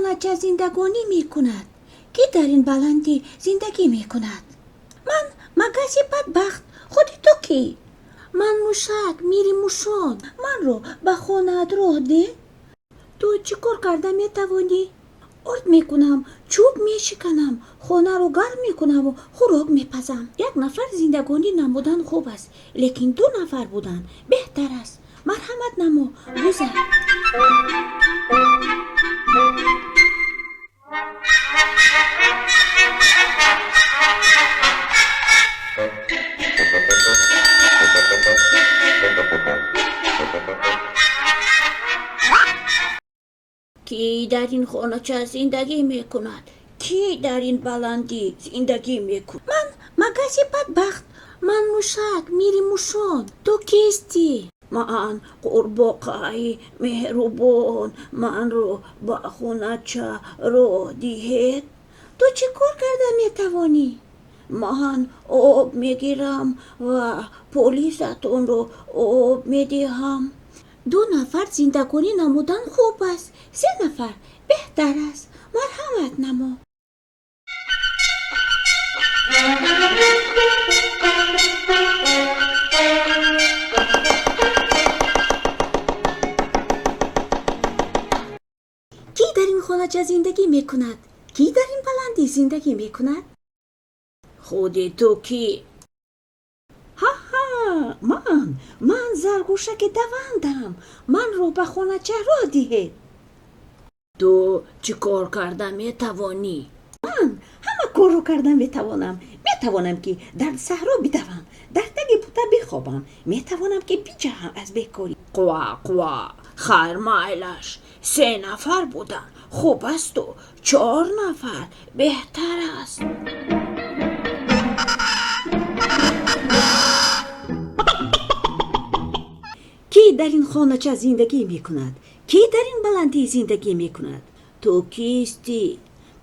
Хонача зиндагонӣ мекунад? Кӣ дар ин баландӣ зиндагӣ мекунад? Ман магаси бадбахт. Худи ту кӣ? Ман мушак, мири мушон. Манро ба хонаат роҳ деҳ. Ту чӣ кор карда метавонӣ? Орд мекунам, чӯб мешиканам, хонаро гарм мекунаму хӯрок мепазам. Як нафар зиндагонӣ намудан хуб аст, лекин ду нафар будан беҳтар аст. Марҳамат намо, гузар. Кӣ дар ин хонача зиндагӣ мекунад? Кӣ дар ин баландӣ зиндагӣ мекунад? Ман магаси бадбахт. Ман мушак, мири мушон. Ту кистӣ? Ман қурбоқаи меҳрубон. Манро ба хонача роҳ диҳед. Ту чӣ кор карда метавонӣ? Ман об мегирам ва полизатонро об медиҳам. Ду нафар зиндагонӣ намудан хуб аст, се нафар беҳтар аст. Марҳамат намо. Кӣ дар ин хонача зиндагӣ мекунад? Кӣ дар ин баландӣ зиндагӣ мекунад? Худи ту кӣ? Ҳа-ҳа, ман заргӯшаки давандам. Манро ба хонача роҳ диҳед. Ту чӣ кор карда метавонӣ? Ман ҳама корро карда метавонам. Метавонам, ки дар саҳро бидавам, дар таги бута бихобам, метавонам, ки биҷаҳам аз бекорӣ. Қва, қва, хайр, майлаш, се нафар будан хуб асту чор нафар беҳтар аст. Кӣ дар ин хонача зиндагӣ мекунад? Кӣ дар ин баландӣ зиндагӣ мекунад? Ту кистӣ?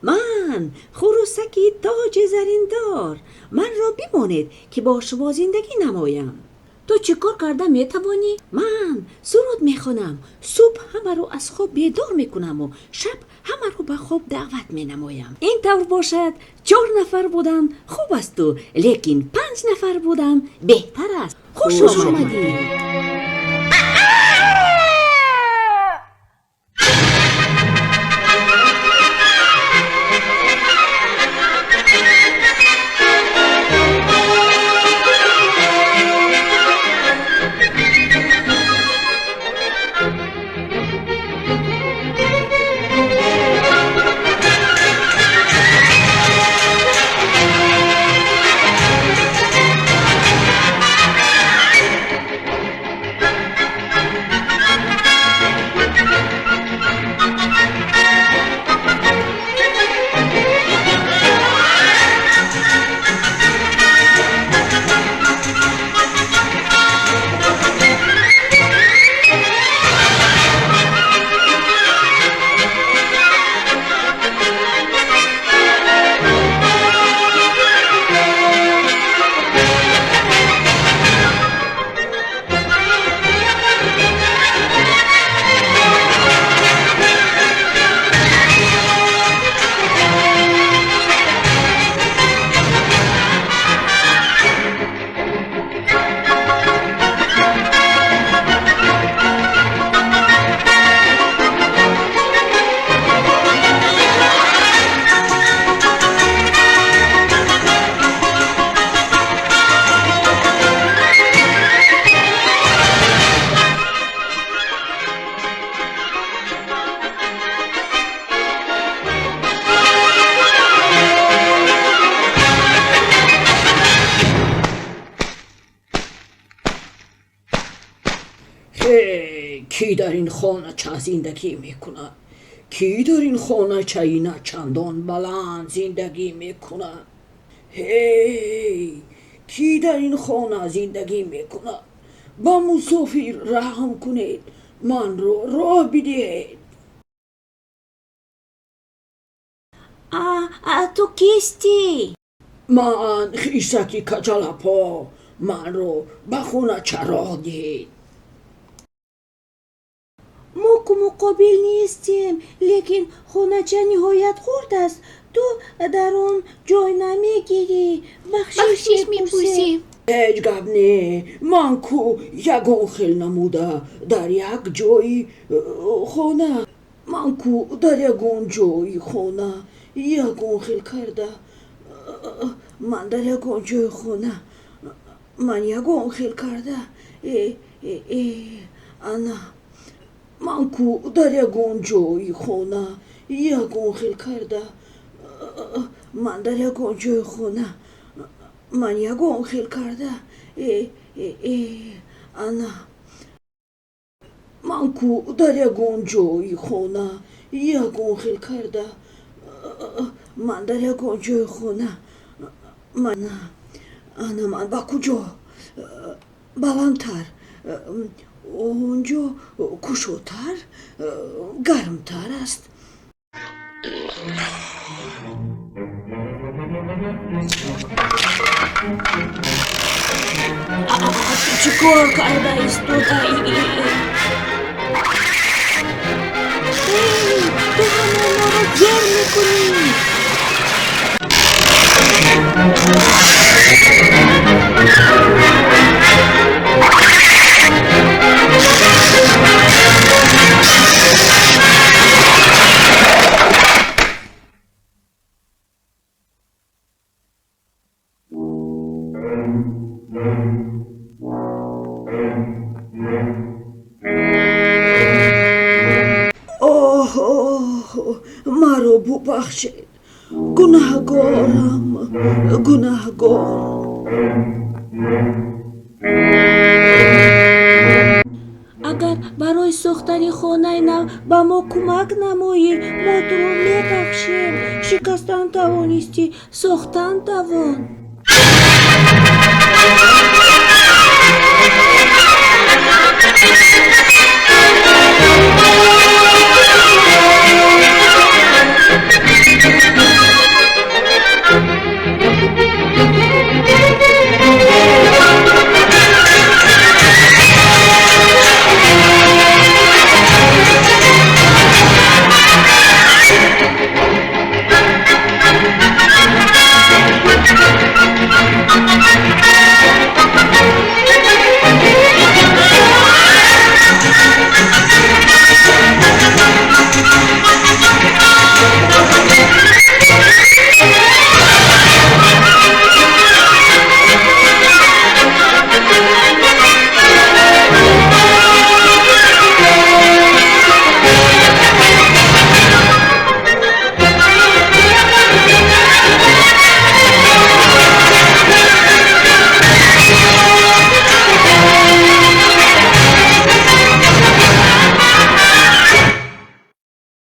Ман хурӯсаки тоҷи зариндор. Манро бимонед, ки бо шумо зиндагӣ намоям. Ту чӣ кор карда метавонӣ? Ман суруд мехонам, субҳ ҳамаро аз хоб бедор мекунаму шаб ҳамаро ба хоб даъват менамоям. Ин тавр бошад, чор нафар будан хуб асту, лекин панҷ нафар будан беҳтар аст. Хуш омадӣ. Кӣ дар ин хонача зиндагӣ мекунад? Кӣ дар ин хоначаи на чандон баланд зиндагӣ мекунад? Ҳей, кӣ дар ин хона зиндагӣ мекунад? Ба мусофир раҳм кунед, манро роҳ бидиҳед. А ту кистӣ? Ман хирсаки каҷалапо. Манро ба хонача роҳ диҳед. Муку. муқобил нестем, лекин хонача ниҳоят хурд аст. Ту дар он ҷой намегирӣ. Бахшиш мепурсем. Ҳеҷ гап не, ман ку ягон хел намуда дар як ҷои хона, ман ку дар ягон ҷои хона ягон хел карда, ман дар ягон ҷои хона, ман ягон хел карда, ана, ман ку дар ягон ҷои хона ягон хел карда, ман дар ягон ҷои хона, ман ягон хел карда, ана, ман ку дар ягон ҷои хона ягон хел карда, ман дар ягон ҷои хона, ман, ана, ман ба куҷо баландтар, он ҷо кушодтар, гармтар аст. Чӣ кор карда истодаӣ? Эй, ту ҳама моро ҷер мекунӣ. Оҳ, оҳ, маро бубахшед, гунаҳгорам, гунаҳгор. Агар барои сохтани хонаи нав ба мо кӯмак намоӣ, мо туро мебахшем. Шикастан тавонистӣ, сохтан тавон.